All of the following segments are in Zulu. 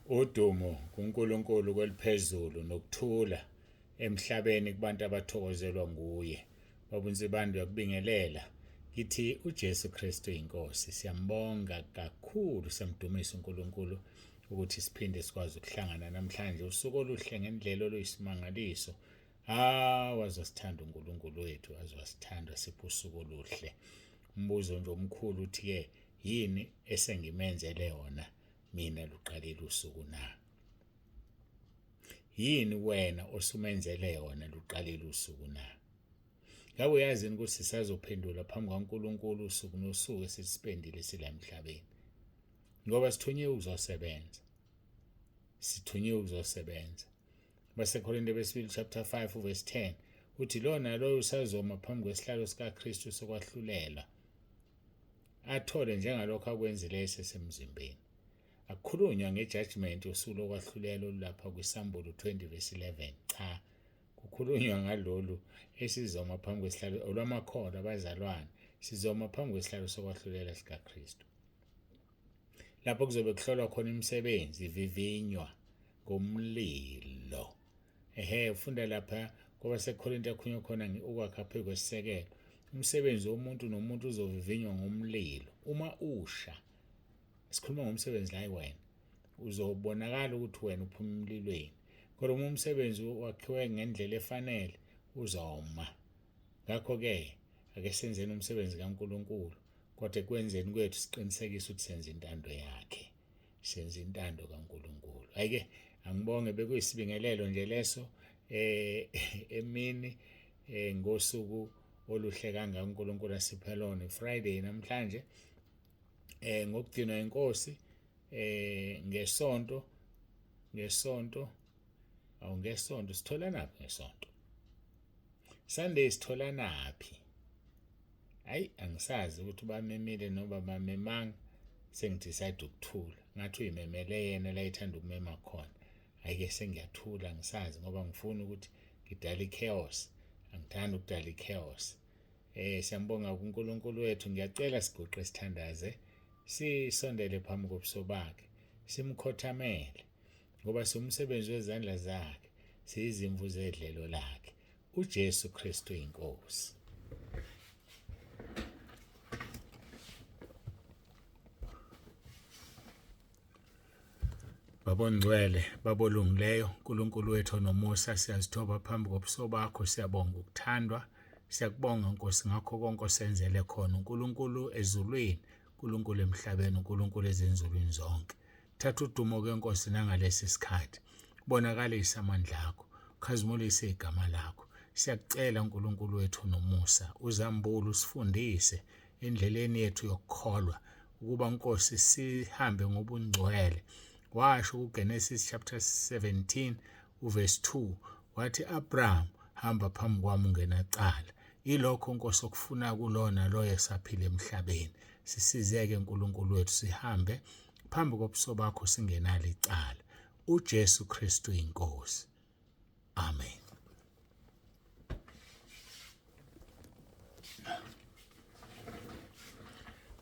Udumo kuNkulunkulu kweliphezulu nokuthula emhlabeni kubantu abathokozelwa nguye. Baba uNsibande uyakubingelela. Ngithi uJesu Kristu inkosi. Siyambonga kakhulu, siyamdumisa uNkulunkulu ukuthi siphinde sikwazi ukuhlangana namhlanje usuku oluhle ngendlela oluyisimangaliso. Ah, wazosithanda uNkulunkulu wethu, wazosithanda sipho usuku oluhle. Umbuzo nje omkhulu uthi-ke yini esengimenzele yona mina luqalile usuku na? Yini wena osumenzele yona luqalile usuku na? Ngabe uyazi ukuthi sisazophendula phambi kaNkulunkulu usuku nosuku esisipendile sila emhlabeni? Ngoba sithunyiwe ukuzosebenza. Sithunyiwe ukuzosebenza. BaseKorinte besibili chapter 5 verse 10 uthi lona loyo usazoma phambi kwesihlalo sikaKristu sokwahlulelwa athole njengalokho akwenzileyo esesemzimbeni. Akukhulunywa ngejudgment yosuku lokwahlulela olulapha kwiSambulo 20 verse 11. Cha, kukhulunywa ngalolu esizoma phambi kwesihlalo olwamakholwa abazalwane, sizoma phambi kwesihlalo sokwahlulela sikaKristu. Lapho kuzobe kuhlolwa khona imisebenzi ivivinywa ngomlilo. Ehhe, ufunda lapha kwabaseKorinte akhulunywa khona ukwakha phezu kwesisekelo. Umsebenzi womuntu nomuntu uzovivinywa ngomlilo. Uma usha, sikhuluma ngomsebenzi la wena, uzobonakala ukuthi wena uphuma emlilweni. Kodwa uma umsebenzi wakhiwe ngendlela efanele, uzoma. Ngakho-ke, ake senzeni umsebenzi kaNkulunkulu, kodwa ekwenzeni kwethu siqinisekise ukuthi senza intando yakhe. Senza intando kaNkulunkulu. Ayike angibonge, bekuyisibingelelo nje leso emini ngosuku oluhle kangaka uNkulunkulu asiphe lona, Friday namhlanje, ngokugcinwa inkosi, ngesonto, ngesonto awu ngesonto sitholana phi ngesonto? Sunday sitholana phi? Hayi, angisazi ukuthi bamemile noma bamemanga, sengidecide ukuthula. Ngathi uyimemele yena la ethanda ukumema khona. Hhayi-ke sengiyathula, ngisazi ngoba ngifuna ukuthi ngidale i-chaos, angithandi ukudala i-chaos. Siyambonga kuNkulunkulu wethu. Ngiyacela siguqe sithandaze, sisondele phambi kobuso bakhe, simkhothamele ngoba siwumsebenzi wezandla zakhe, siyizimvu zedlelo lakhe. uJesu Kristu inkosi. Babongcwele, babolungileyo, uNkulunkulu wethu onomusa, siyazithoba phambi kobuso bakho, siyabonga ukuthandwa, siyakubonga Nkosi ngakho konke osenzele khona, uNkulunkulu ezulwini, uNkulunkulu emhlabeni, uNkulunkulu ezinzulwini zonke. Thatha udumo ke Nkosi nangalesi sikhathi. Bonakalisa amandla akho, khazimulise igama lakho. Siyakucela uNkulunkulu wethu nomusa, uzambule usifundise endleleni yethu yokukholwa ukuba Nkosi sihambe ngobungcwele. Washo kuGenesis chapter 17 uverse 2 wathi, Abraham, hamba phambi kwami ungenacala. Ilokho Nkosi okufuna kulona loyo esaphila emhlabeni. Sisizeke uNkulunkulu wethu sihambe phambi kobuso bakho singenalo icala. uJesu Kristu inkosi. Amen.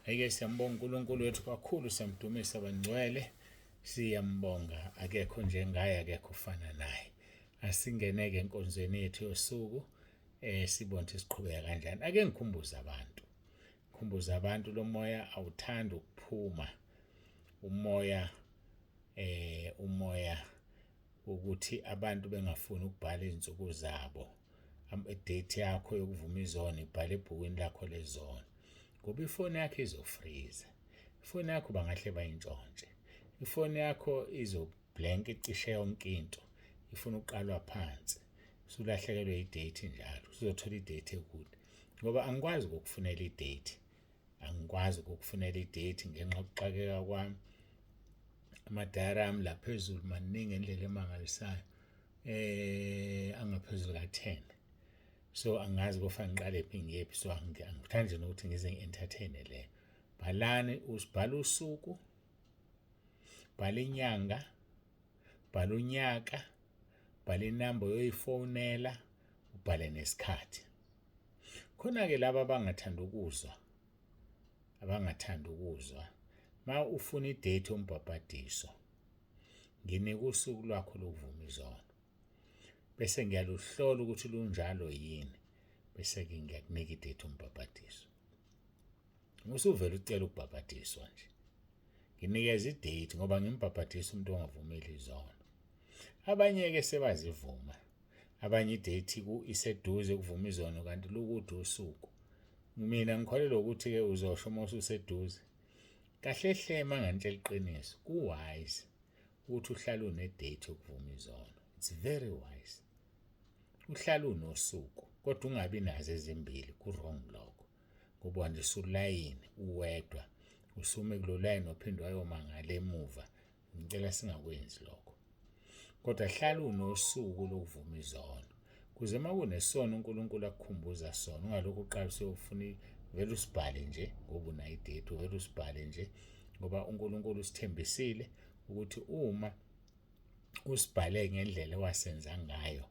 Ake siyambonga uNkulunkulu wethu kakhulu, siyamdumisa bangcwele, siyambonga, akekho njengaye, akekho ofana naye. Asingeneke enkonzweni yethu yosuku, sibone ukuthi siqhubeka kanjani. Ake ngikhumbuze abantu, khumbuza abantu, lo moya awuthandi ukuphuma, umoya umoya ukuthi abantu bengafuni ukubhala izinsuku zabo, date yakho yokuvuma izono ibhale ebhukwini lakho lezono, ngoba ifoni yakho izofreeza, ifoni yakho bangahle bayintshontshe, ifoni yakho izoblank icishe yonke into, ifuna ukuqalwa phansi, usulahlekelwe idate njalo, usuzothola idate ekude, ngoba angikwazi ukukufunela idate, angikwazi ukukufunela idate ngenxa yokuxakeka kwami. Amadayari ami la phezulu maningi ngendlela emangalisayo, angaphezulu ka-10, so angazi kofanele ngiqale phi ngiyephi, so angithandi nje nokuthi ngize ngi-entertain leyo. Bhalani, usibhala usuku, bhala inyanga, bhala unyaka, bhala inamba oyoyifonela, ubhale nesikhathi. Khona-ke laba abangathanda ukuzwa, abangathanda ukuzwa, ma ufuna idate yombhabhadiso, Nginika usuku lwakho lokuvuma izono, bese ngiyaluhlola ukuthi lunjalo yini, bese-ke ngiyakunika idate umbhabhadiso. Usuvele ucela ukubhabhadiswa nje, nginikeza idate ngoba ngimbhabhadisa umuntu ongavumeli izono. Abanye-ke sebazivuma, abanye idate iseduze ukuvuma izono kanti lukude usuku. Mina ngikholelwa ukuthi-ke uzosho uma ususeduze. Kahle hle uma ngangitshela iqiniso, ku-wise ukuthi uhlale une-date yokuvuma izono. It's very wise. Uhlale unosuku, kodwa ungabi nazo ezimbili, ku-wrong lokho. Ngoba wandisa ulayini uwedwa, usume kulo layini waphinde wayoma ngale emuva. Ngicela singakwenzi lokho. Kodwa hlala unosuku lokuvuma izono. Kuze uma kunesono uNkulunkulu akukhumbuza sona, ungalokhu uqala usuyofuna vele usibhale nje ngoba unayo idate, uvele usibhale nje ngoba uNkulunkulu usithembisile ukuthi uma usibhale ngendlela owasenza ngayo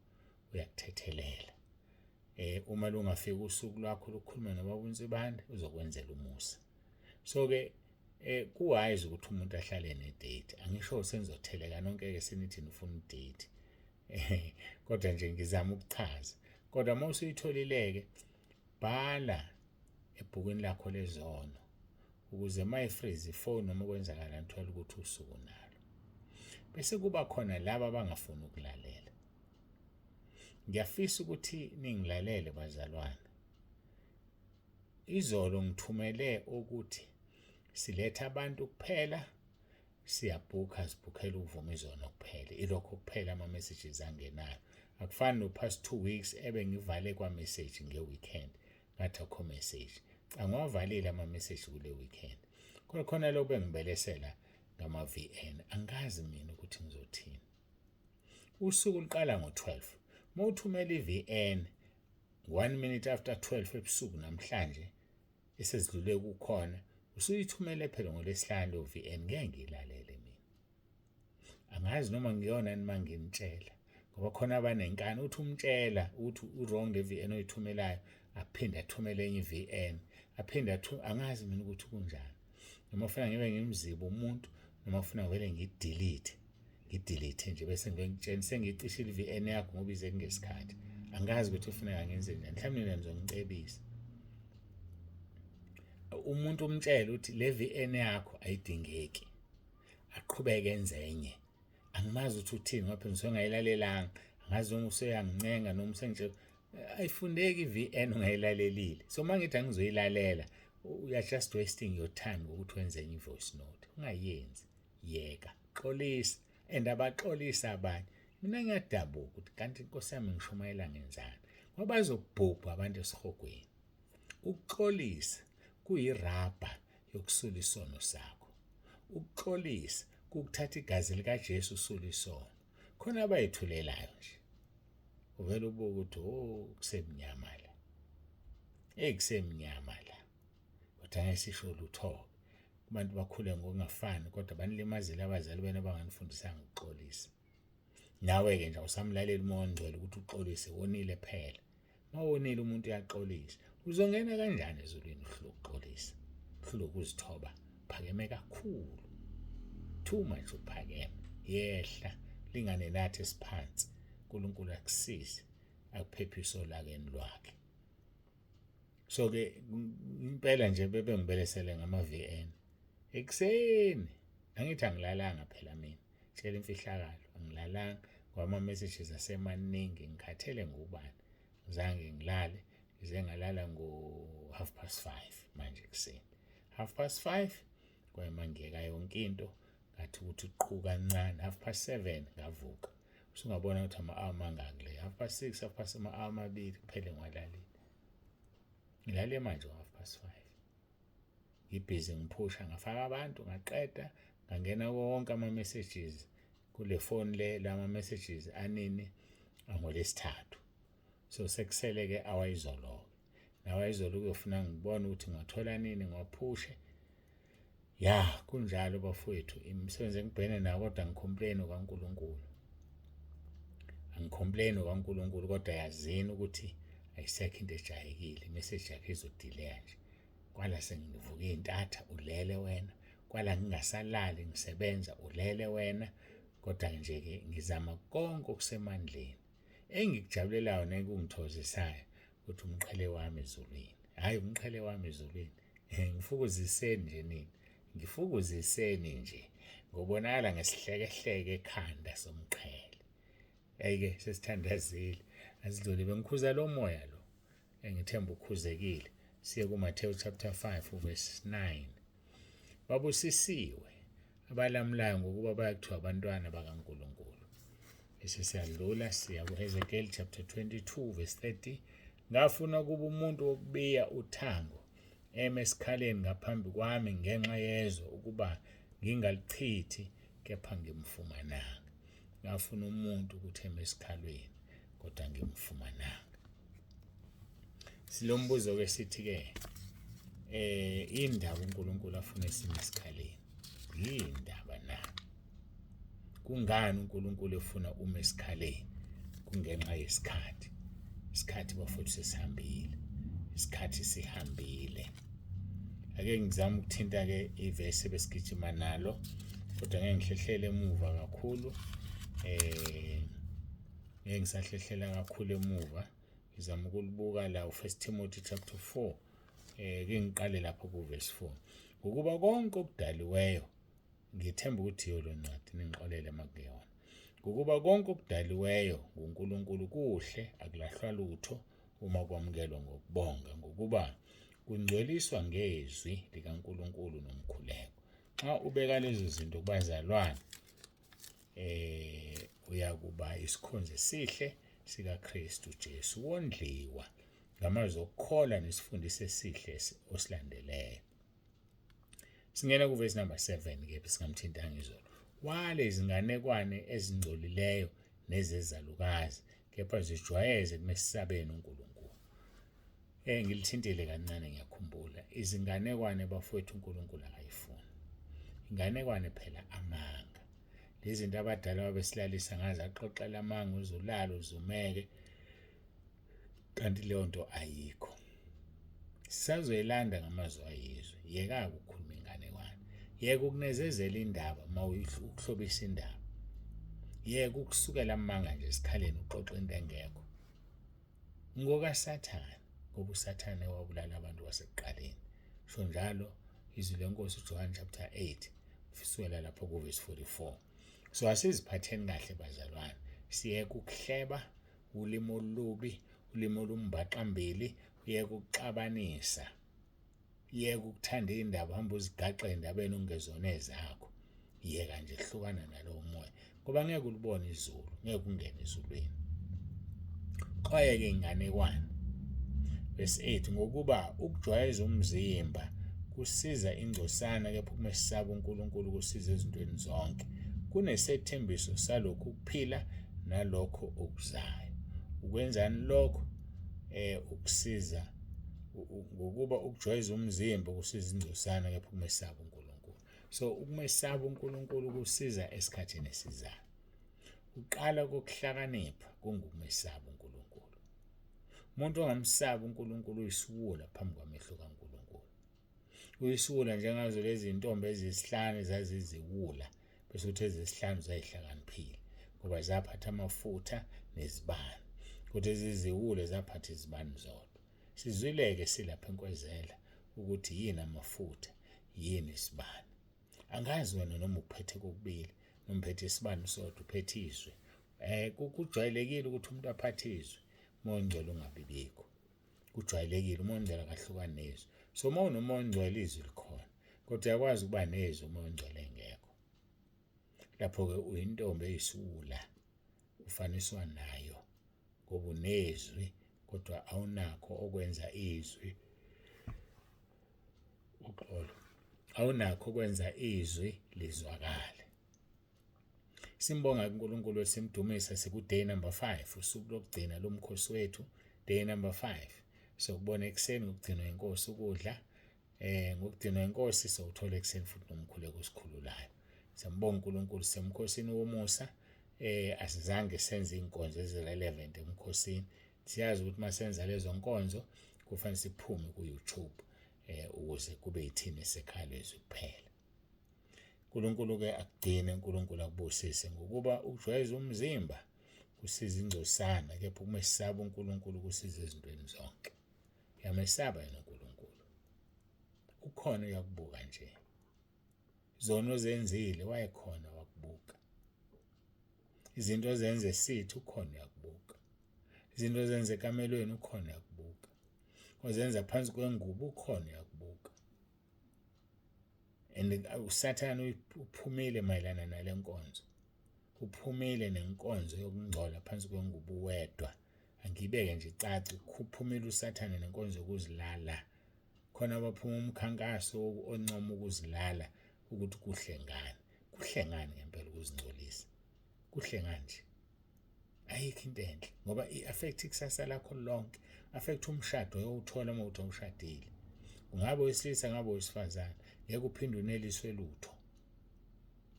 uyakuthethelela. Uma lungafika usuku lwakho lokukhuluma nobaba uNsibande uzokwenzela umusa. So ke kuwise ukuthi umuntu ahlale nedate. Angisho senizotheleka nonke ke senithi nifuna idate. Kodwa nje ngizama ukuchaza. Kodwa uma usuyitholile-ke, bhala ebhukwini lakho lezono ukuze uma ifreeze ifoni noma kwenzakala nithole ukuthi usuku nalo. Bese kuba khona laba abangafuni ukulalela. Ngiyafisa ukuthi ningilalele bazalwane. Izolo ngithumele ukuthi siletha abantu kuphela, siyabhukha, sibhukhela ukuvuma izono kuphela. Ilokho kuphela ama-messages angenayo. Akufani no-past 2 weeks ebe ngivale kwa-message nge-weekend, ngathi akukho message. Angiwavalile ama-message kule weekend. Kodwa khona lokho bengibelesela ngama-VN. Angazi mina ukuthi ngizothini. Usuku luqala ngo-12. Uma uthumela i-VN 1 minute after 12 ebusuku namhlanje esezidlule kukhona, usuyithumele phela ngoLwesihlanu lo VN, ngeke ngiyilalele mina. Angazi noma ngiyona noma nginitshela, ngoba khona abanenkani uthi umtshela ukuthi u-wrong le VN oyithumelayo, aphinde athumele enye i-VN, aphinde angazi mina ukuthi kunjani. Noma ufuna ngibe ngimzibe umuntu, noma ufuna ngivele ngidelete, ngidelete nje bese ngitshela sengiyicishile i-VN yakho ngoba ize kungesikhathi. Angazi ukuthi ufuneka ngenze njani. Mhlawumbe nina nizongicebisa. Umuntu umtshele ukuthi le VN yakho ayidingeki, aqhubeke enze enye. Angimazi ukuthi uthini ngoba phela ngisuke ngayilalelanga. Angazi noma useyangincenga noma usengitshela ayifundeki i-VN ungayilalelile. So uma ngithi angizoyilalela, you are just wasting your time ngokuthi wenze enye i-voice note. Ungayenzi, yeka, xolisa. And abaxolisa abanye. Mina ngiyadabuka ukuthi kanti inkosi yami ngishumayela ngenzani, ngoba bazobhubha abantu esihogweni. Ukuxolisa kuyirabha yokusula isono sakho. Ukuxolisa kukuthatha igazi likaJesu usula isono. Khona abayithulelayo nje, uvele ubuke ukuthi oh kusemnyama la, ekusemnyama la, kodwa ngeke sisho lutho. Abantu bakhule ngokungafani, kodwa banilimazile abazali benu abanganifundisanga ukuxolisa. Nawe-ke nje awusamlaleli uMoya oNgcwele ukuthi uxolise, wonile phela. Uma wonile umuntu uyaxolisa. Uzongena kanjani ezulwini uhlule ukuxolisa, uhlule ukuzithoba? Phakeme kakhulu, too much uphakeme. Yehla lingane nathi esiphansi. uNkulunkulu akusize, akuphephise olakeni lwakhe. So ke impela nje bebengibelesele ngama-VN ekuseni. Angithi angilalanga phela mina, tshela imfihlakalo, angilalanga ngoba ama-messages asemaningi, ngikhathele ngubani. Ngizange ngilale, ngize ngalala ngo-5:30 manje ekuseni. 5:30 kwayima ngiyeka yonke into, ngathi ukuthi qhu kancane. 7:30 ngavuka. Usungabona ukuthi ama-hour mangaki le, 6:30, half past, ama-hour amabili kuphele ngiwalalile. Ngilale manje ngo-5:30. Ngibhizi ngiphusha, ngafaka abantu, ngaqeda, ngangena wonke ama-messages kule phone le, lama messages anini angolesithathu. So sekusele-ke awayizolo-ke, nawayizolo kuyofuna ngibone ukuthi ngiwathola nini ngiwaphushe. Ya kunjalo bafowethu, imisebenzi engibhekene nayo, kodwa angicomplain kaNkulunkulu, angicomplain kaNkulunkulu, kodwa yazini ukuthi ayisekho into ejayekile. Imessage yakhe izodileya nje. Kwala sengivuka iy'ntatha ulele wena, kwala ngingasalali ngisebenza ulele wena. Kodwa nje ke ngizama konke okusemandleni. Engikujabulelayo nekungithokozisayo ukuthi umqhele wami ezulwini. Hhayi umqhele wami ezulwini. Ngifukuziseni nje nina. Ngifukuziseni nje. Ngobonakala ngesihlekehleke ekhanda somqhele. Ayike sesithandazile. Asidlule bengikhuza lo moya lo. Engithemba ukhuzekile. Siye kuMathewu chapter 5 verse 9. Babusisiwe abalamulayo ngokuba bayakuthiwa abantwana bakaNkulunkulu. Bese siyadlula siya kuHezekiel chapter 22 verse 30. Ngafuna ukuba umuntu wokubiya uthango eme esikhaleni ngaphambi kwami ngenxa yezwe ukuba ngingalichithi kepha ngimfumananga. Ngafuna umuntu ukuthi eme esikhalweni kodwa ngimfumananga. Silombuzo ke sithi ke indaba uNkulunkulu afuna esime esikhaleni yindaba na? Kungani uNkulunkulu efuna ume esikhaleni? Kungenxa yesikhathi. Isikhathi bafowethu sesihambile, isikhathi sihambile. Ake ngizame ukuthinta ke ivesi besigijima nalo kodwa ngeke ngihlehlele emuva kakhulu, ngeke ngisahlehlela kakhulu emuva. Ngizama ukulibuka la u1 Timothy chapter 4, ke ngiqale lapho ku verse 4. Ngokuba konke okudaliweyo, ngithemba ukuthi yiyo lo ncwadi, ningixolele makuyona. Ngokuba konke okudaliweyo nguNkulunkulu kuhle, akulahlwa lutho uma kwamukelwa ngokubonga, ngokuba kungcweliswa ngezwi likaNkulunkulu nomkhuleko. Xa ubeka lezo zinto kubazalwane, uyakuba isikhonzi esihle sikaKristu Jesu, wondliwa ngamazwi okukholwa nesifundiso esihle osilandeleyo. Singena kuvesi number 7 ke singamthintanga izolo. Wale izinganekwane ezingcolileyo nezezalukazi, kepha zijwayeze kumesabeni uNkulunkulu. Ngilithintile kancane ngiyakhumbula. Izinganekwane bafowethu uNkulunkulu akayifuni. Inganekwane phela amanga. Lezi zinto abadala babesilalisa ngazo, axoxela amanga uzulala uzumeke, kanti leyo nto ayikho. Sisazoyilanda ngamazwi ayizwe. Yeka ukukhuluma inganekwane, yeka ukunezezela indaba uma ukuhlobisa indaba, yeka ukusukela amanga nje esikhaleni uxoxe into engekho. NgokaSathane, ngoba uSathane wabulala abantu wasekuqaleni. Sho njalo izwi lenkosi uJohn chapter 8 kusukela lapho ku verse 44. So asiziphatheni kahle bazalwane, siyeke ukuhleba, ulimi olubi, ulimi olumbaxambili, uyeke ukuxabanisa, yeka ukuthanda indaba, hamba uzigaxe endabeni ongezona ezakho. Yeka nje, hlukana nalowo moya, ngoba ngeke ulibone izulu, ngeke ungene ezulwini. Xwayeke inganekwane. Verse 8, ngokuba ukujwayeza umzimba kusiza ingcosana, kepha ukumesaba uNkulunkulu kusiza ezintweni zonke. Kunesethembiso salokhu ukuphila nalokho okuzayo. Ukwenzani lokho? Ukusiza ngokuba ukujwayeza umzimba kusiza ingcosana, kepha ukumesaba uNkulunkulu. So ukumesaba uNkulunkulu kusiza esikhathini esizayo. Uqala kokuhlakanipha kungukumesaba uNkulunkulu. Umuntu ongamsabi uNkulunkulu uyisiwula phambi kwamehlo kaNkulunkulu. Uyisiwula njengazo lezi zintombi ezisihlanu ezaziziwula, bese kuthi ezisihlanu zayihlakaniphile ngoba zaphatha amafutha nezibani, kodwa eziziwule zaphatha izibani zodwa. Sizwileke silapha enkwezela ukuthi yini amafutha, yini isibani. Angazi wena noma uphethe kokubili, noma uphethe isibani sodwa, uphethe izwi. Kujwayelekile ukuthi umuntu aphathe izwi, uMoya oNgcwele ungabibikho. Kujwayelekile, uMoya oNgcwele akahlukani nezwi. So uma unoMoya oNgcwele izwi likhona, kodwa uyakwazi ukuba nezwi uMoya oNgcwele engekho. Lapho-ke uyintombi eyisiwula, ufaniswa nayo ngoba unezwi kodwa awunakho okwenza izwi. Uxolo, awunakho okwenza izwi lizwakale. Simbonga kuNkulunkulu esimdumisa siku day number 5, usuku lokugcina lomkhosi wethu, day number 5. Sokubona ekuseni ngokugcinwa inkosi ukudla, ngokugcinwa inkosi sokuthola ekuseni futhi nomkhuleko osikhululayo. Siyambonga uNkulunkulu semkhosini womusa. Asizange senze inkonzo ezirelevant emkhosini. Siyazi ukuthi masenza lezo nkonzo kufanele siphume ku YouTube ukuze kube yithina esekhaya lezwi kuphela. uNkulunkulu-ke akugcine, uNkulunkulu akubusise, ngokuba ukujwayeza umzimba kusiza ingcosana, kepha ukumesaba uNkulunkulu kusiza ezintweni zonke. Uyamesaba yena uNkulunkulu, ukhona uyakubuka nje. Zona ozenzile wayekhona wakubuka. Izinto ozenze sithi ukhona uyakubuka. Izinto ozenze ekamelweni ukhona uyakubuka. Ozenza phansi kwengubo ukhona uyakubuka. And uSathane uphumile mayelana nale nkonzo, uphumile nenkonzo yokungcola phansi kwengubo wedwa. Angibeke nje icace, uphumile uSathane nenkonzo yokuzilala. Khona abaphuma umkhankaso oncoma ukuzilala ukuthi kuhle ngani, kuhle ngani ngempela ukuzingcolisa, kuhle ngani nje. Ayikho into enhle ngoba i-affect ikusasa lakho lonke, affect umshado oyowuthola uma uthi awushadile. Ungabe owesilisa, ngabe owesifazane, ngeke uphinde uneliswe lutho.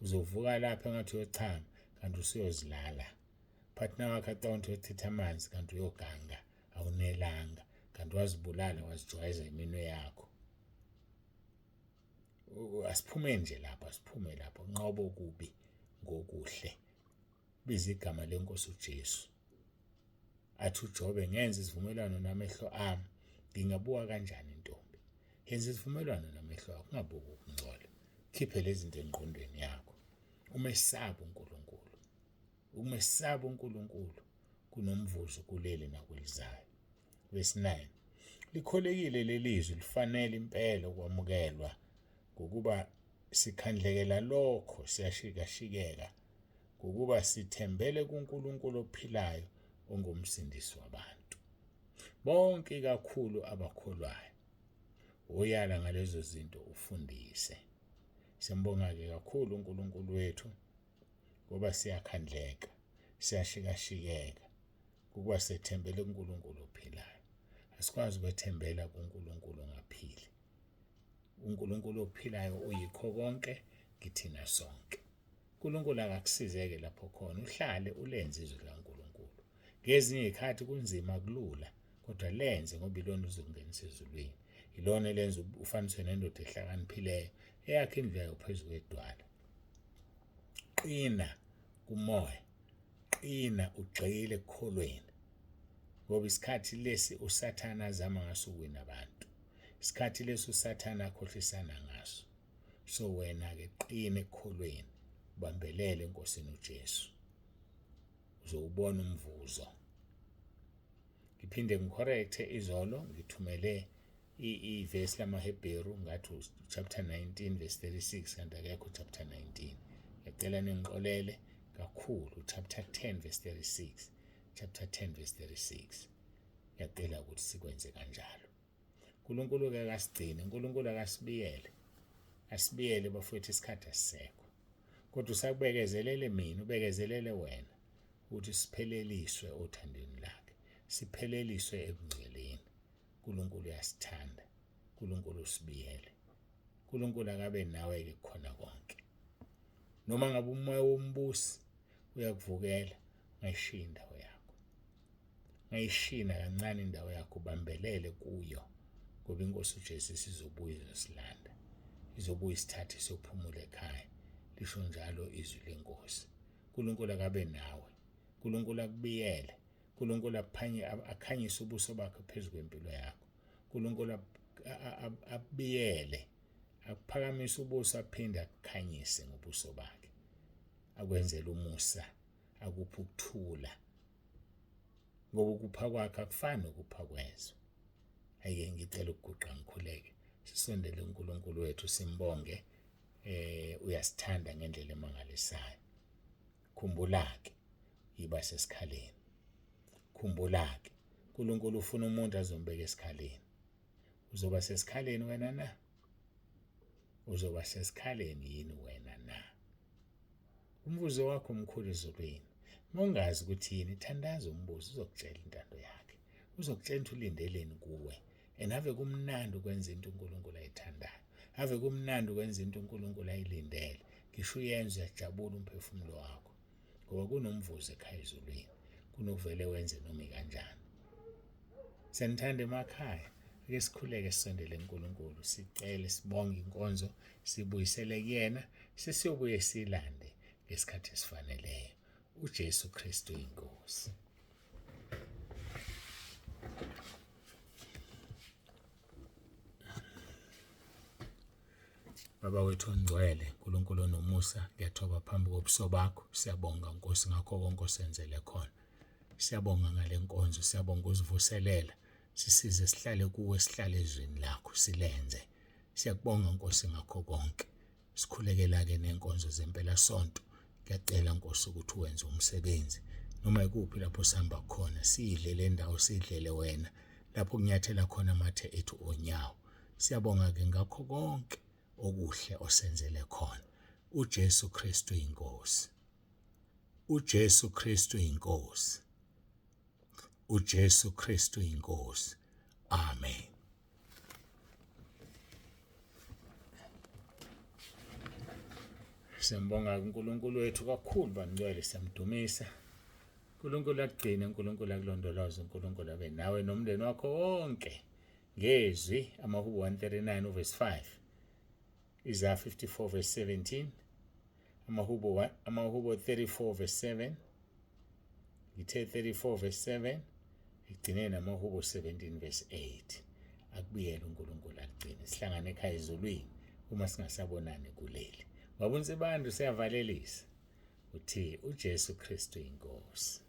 Uzovuka lapha engathi uyochama kanti usuyozilala. Partner wakho acabanga ukuthi uyochitha amanzi kanti uyoganga, awunelanga, kanti wazibulala, wazijwayeza iminwe yakho. Asiphume nje lapho, asiphume lapho, nqobo kubi ngokuhle. Biza igama lenkosi uJesu. Athi uJobe, ngenza isivumelwano namehlo ami, ngingabuka kanjani intombi? Yenza isivumelwano namehlo akho, ungabuki ukungcola. Khiphe lezi zinto engqondweni yakho. Umesaba uNkulunkulu. Ukumesaba uNkulunkulu kunomvuzo kuleli nakwelizayo. Verse 9. Likholekile leli zwi, lifanele impela ukwamukelwa, ngokuba sikhandlekela lokho, siyashikashikeka, ngokuba sithembele kuNkulunkulu ophilayo ongumsindisi wabantu bonke, ikakhulu abakholwayo. Uyala ngalezo zinto, ufundise. Siyambonga-ke kakhulu uNkulunkulu wethu, ngoba siyakhandleka, siyashikashikeka, ukuba sethembele kuNkulunkulu ophilayo. Asikwazi ukwethembela kuNkulunkulu ongaphili. uNkulunkulu ophilayo uyikho konke kithina sonke. uNkulunkulu akakusizeke lapho khona, uhlale ulenze izwi likaNkulunkulu. Ngezinye izikhathi kunzima, kulula, kodwa lenze, ngoba ilona uzokungenisa ezulwini. Ilona elenza ufaniswe nendoda ehlakaniphileyo eyakha indlu yayo phezu kwedwala. Qina kumoya, qina ugxile ekukholweni, ngoba isikhathi lesi uSathane azama ngaso ukuwina abantu, isikhathi lesi uSathane akhohlisana ngaso. So wena-ke qina ekukholweni, ubambelele eNkosini uJesu, uzowubona umvuzo. Ngiphinde ngicorrecte, izolo ngithumele ivesi lamaHebheru, ngathi chapter 19 verse 36, kanti akekho chapter 19. Ngiyacela ningixolele kakhulu. Chapter 10 verse 36, chapter 10 verse 36. Ngiyacela ukuthi sikwenze kanjalo. uNkulunkulu ke akasigcine, uNkulunkulu akasibiyele, asibiyele bafowethu, isikhathi asisekho, kodwa usakubekezelele mina, ubekezelele wena, ukuthi sipheleliswe othandweni lakhe, sipheleliswe ebungcweleni. uNkulunkulu uyasithanda, uNkulunkulu usibiyele. uNkulunkulu akabe nawe ke khona konke. Noma ngabe umoya wombusi uyakuvukela, ungayishiya indawo yakho, ungayishiya kancane indawo yakho, ubambelele kuyo, ngoba inkosi uJesu isizobuya izosilanda, izobuya isithathe siyophumula ekhaya. Lisho njalo izwi lenkosi. uNkulunkulu akabe nawe, uNkulunkulu akubiyele, uNkulunkulu aphanye akhanyise ubuso bakhe phezu kwempilo yakho. uNkulunkulu abiyele, akuphakamise ubuso, aphinde akukhanyise ngobuso bakhe, akwenzele umusa, akuphe ukuthula, ngoba ukupha kwakhe akufani nokupha kwezwe. Ayike ngicela ukuguqa ngikhuleke, sisondele uNkulunkulu wethu, simbonge. Uyasithanda ngendlela emangalisayo. Khumbula-ke, yiba sesikhaleni. Khumbula-ke, uNkulunkulu ufuna umuntu azombeka esikhaleni. Uzoba sesikhaleni wena na? Uzoba sesikhaleni yini wena na? Umvuzo wakho omkhulu ezulwini. Uma ungazi ukuthi yini, thandaza, umbuzo, uzokutshela intando yakhe, uzokutshela ukuthi ulindeleni kuwe. And ave kumnandi ukwenza into uNkulunkulu ayithandayo, ave kumnandi ukwenza into uNkulunkulu ayilindele. Ngisho uyenza, uyajabula umphefumulo wakho, ngoba kunomvuzo ekhaya ezulwini kunokuvele wenze noma ikanjani. Senithanda emakhaya, ake sikhuleke, sisondele kuNkulunkulu, sicele, sibonge inkonzo, sibuyisele kuyena. Sesiyobuye silande ngesikhathi esifaneleyo. uJesu Kristu inkosi. Baba wethu ongcwele, uNkulunkulu onomusa, ngiyathoba phambi kobuso bakho. Siyabonga Nkosi ngakho konke osenzele khona. Siyabonga ngale nkonzo, siyabonga uzivuselela. Sisize sihlale kuwe, sihlale ezwini lakho, silenze. Siyakubonga Nkosi ngakho konke. Sikhulekela-ke nenkonzo zempelasonto. Ngiyacela Nkosi ukuthi wenze umsebenzi noma ikuphi lapho sihamba khona, sidle le ndawo, sidlele wena lapho kunyathela khona amathe ethu onyawo. Siyabonga-ke ngakho konke okuhle osenzele khona. UJesu Kristu inkosi. UJesu Kristu inkosi. uJesu Kristu inkosi. Amen. Siyambonga uNkulunkulu wethu kakhulu bangcwele, siyamdumisa. uNkulunkulu akugcine, uNkulunkulu akulondoloze, uNkulunkulu abe nawe nomndeni wakho wonke. Ngezwi amaHubo 139 uverse 5, Isaiah 54 verse 17, amaHubo 34 verse 7, ngithe 34 verse 7, igcine namaHubo 17 verse 8. Akubuyele uNkulunkulu akugcine, sihlangane ekhaya ezulwini uma singasabonani kuleli. Wabunsibantu siyavalelisa uthi uJesu Kristu inkosi.